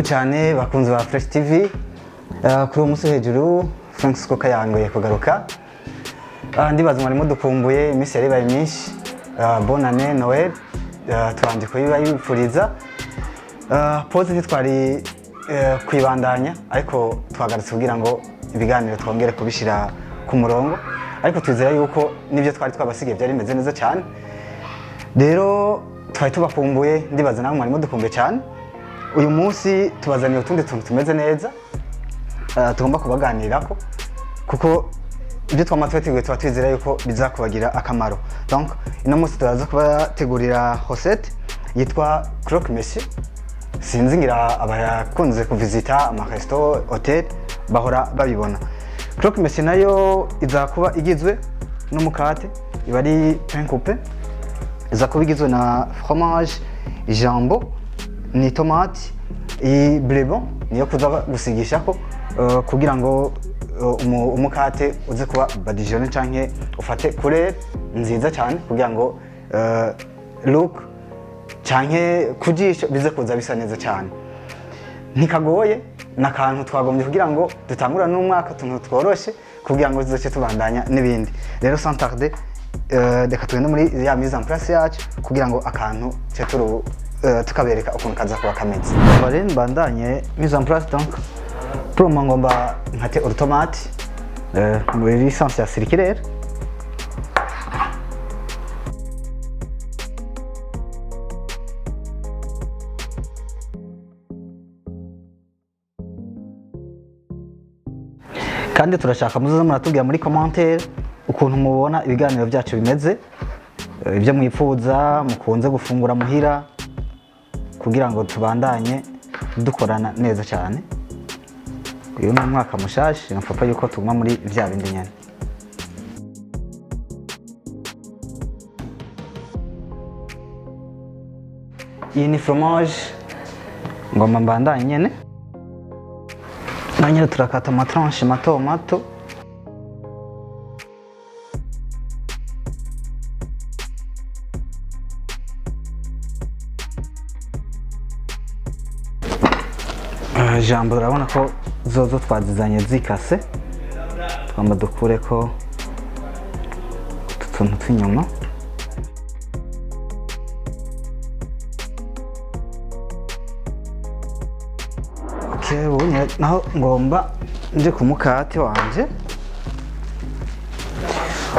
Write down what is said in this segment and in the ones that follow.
Cyane bakunzi ba Fresh TV. Kuri uwo munsi hejuru Frank Kayangoye kugaruka. Ndibaza mwari mudukumbuye, iminsi yari ibaye myinshi. Bonne année, Noël. Tubanje kuyibipfuriza. Pause ntitwari kwibandanya, ariko twagarutse kugira ngo ibiganiro twongere kubishira ku murongo, ariko twizera yuko n'ibyo twari twabasigiye byari bimeze neza cyane. Rero twari tubakumbuye, ndibaza namwe mwari mudukumbuye cyane. Uyu munsi tubazaniye utundi tuntu tumeze neza, tugomba kubaganirako, kuko ibyo twama twateguye tuba twizera yuko bizakubagira akamaro. Donc ino munsi turaza kubategurira recette yitwa croque monsieur. Sinzi, ngira abakunze kuvisita amaresto, hotel, bahora babibona. Croque monsieur nayo iza kuba igizwe n'umukate, iba ari pain coupé, iza kuba igizwe na fromage, jambon, ni tomate, iyi bleu-band niyo kuza gusigishako, kugira ngo umukate uze kuba badigeonné canke ufate couleur nziza cyane, kugira ngo look canke kujisho bize kuza bisa neza cyane. Ntikagoye, ni akantu twagombye kugira ngo dutangura n'umwaka utuntu tworoshe, kugira ngo tuzoce tubandanya n'ibindi. Rero sans tarder, reka tugende muri ya mise en place yacu kugira ngo akantu ce turu tukabereka ukuntu kaza kuba kameze. Bare mbandanye mise en place. Donc pour le moment ngomba nkate urutomati muri sens ya circulaire. Kandi turashaka muzoze muratubwira muri commentaire ukuntu mubona ibiganiro byacu bimeze, ibyo mwipfuza mukunze gufungura muhira, kugira ngo tubandanye dukorana neza cyane. Uyu ni umwaka mushasha, papa, yuko tuguma muri vya bindi nyene. Iyi ni fromage, ngomba mbandanye nyene na nyine turakata amatranche mato mato. Jambon urabona ko zozo twazizanye zikase, tugomba dukureko utu tuntu tw'inyuma. Okay, ubu naho ngomba nje ku mukate wanje.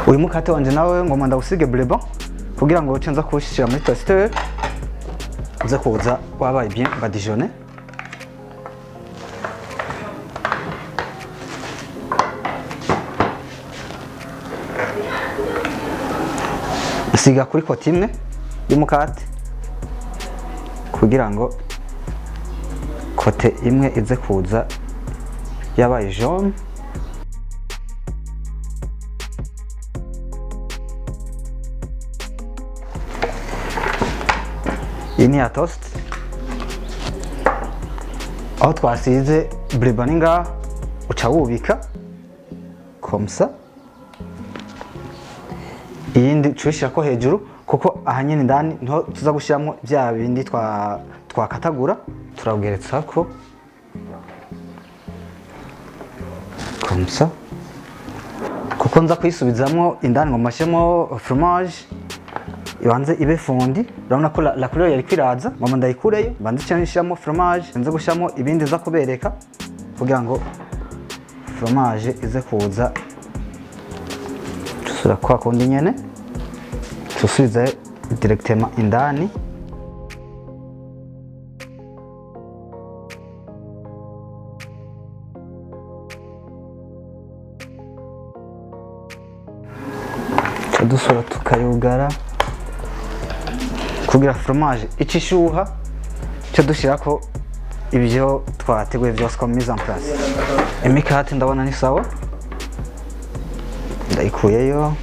Uyu mukate wanje nawe ngomba ndawusige bleu-band kugira ngo uce nza kuwushyira muri toaster, uze kuza wabaye bien badigeonné. Nsiga kuri côté imwe y'umukate kugira ngo côté imwe ize kuza yabaye jaune. Iyi ni ya toast aho twasize bleu-band ngaha, uca wubika comme ça, iyindi uca ko hejuru, kuko aha nyine indani niho tuza gushyiramo bya bindi twakatagura. Turawugeretsa ko comme ça, kuko nza kuyisubizamo indani ngo mashyemo fromage, ibanze ibe fondue. Urabona ko la couleur yari kwiraza, ngomba ndayikureyo, mbanze icyo nshyiramo fromage, nze gushyiramo ibindi nza kubereka, kugira ngo fromage ize kuza. Tusura kwa kundi nyene, tusubize directement indani. Dusura tukayugara kugira fromage ica ishuha, cyo dushyirako ibyo twateguye byose comme mise en place. Imikate ndabona ni sawa, ndayikuyeyo.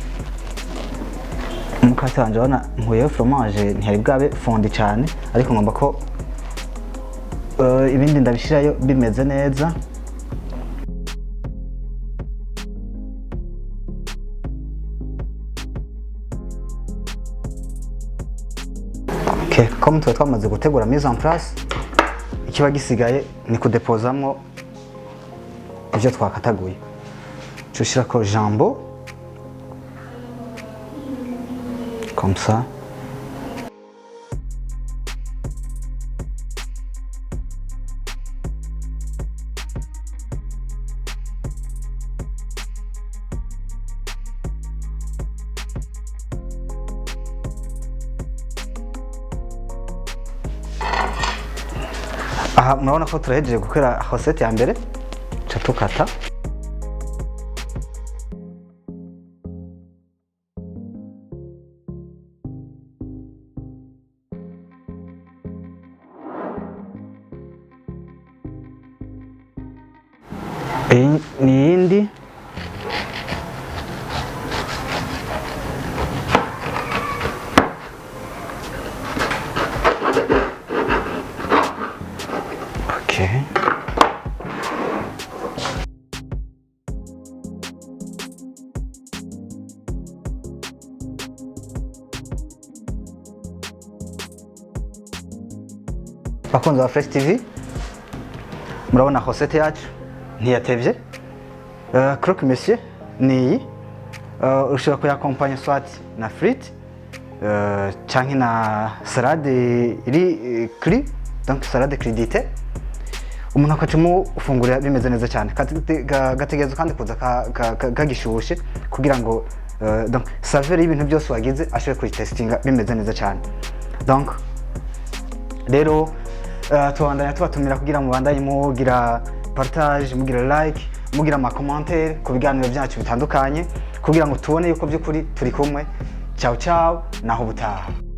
Umukate wanje urabona nkuyeyo fromage, ntiyari bwabe fondue cyane, ariko ngomba ko ibindi ndabishyirayo bimeze neza. Okay, comme tuba twamaze gutegura mise en place, Ikiba gisigaye ni kudepozamwo ivyo twakataguye. Uca ushirako jambon comme ça. Aha murabona ko turahejeje gukora recette ya mbere. Ca tukata. Iyi ni iyindi. Okay. Bakunzi ba Fresh TV, murabona recette yacu ntiyatevye. Croque monsieur ni iyi. Ushobora kuyakompanya soit na frite canke na salade iri crue, donc salade crudité. Umuntu akaca umufungurira bimeze neza cyane. Gategerezwa kandi kuza kagishushe kugira ngo donc saveur y'ibintu byose wagize ashobore kuyitestinga bimeze neza cyane. Donc rero tubandanya tubatumira kugira mubandanye mugira partage, mugira like, mugira ama commentaire ku biganiro byacu bitandukanye, kugira ngo tubone yuko by'ukuri turi kumwe. Ciao ciao, naho ubutaha.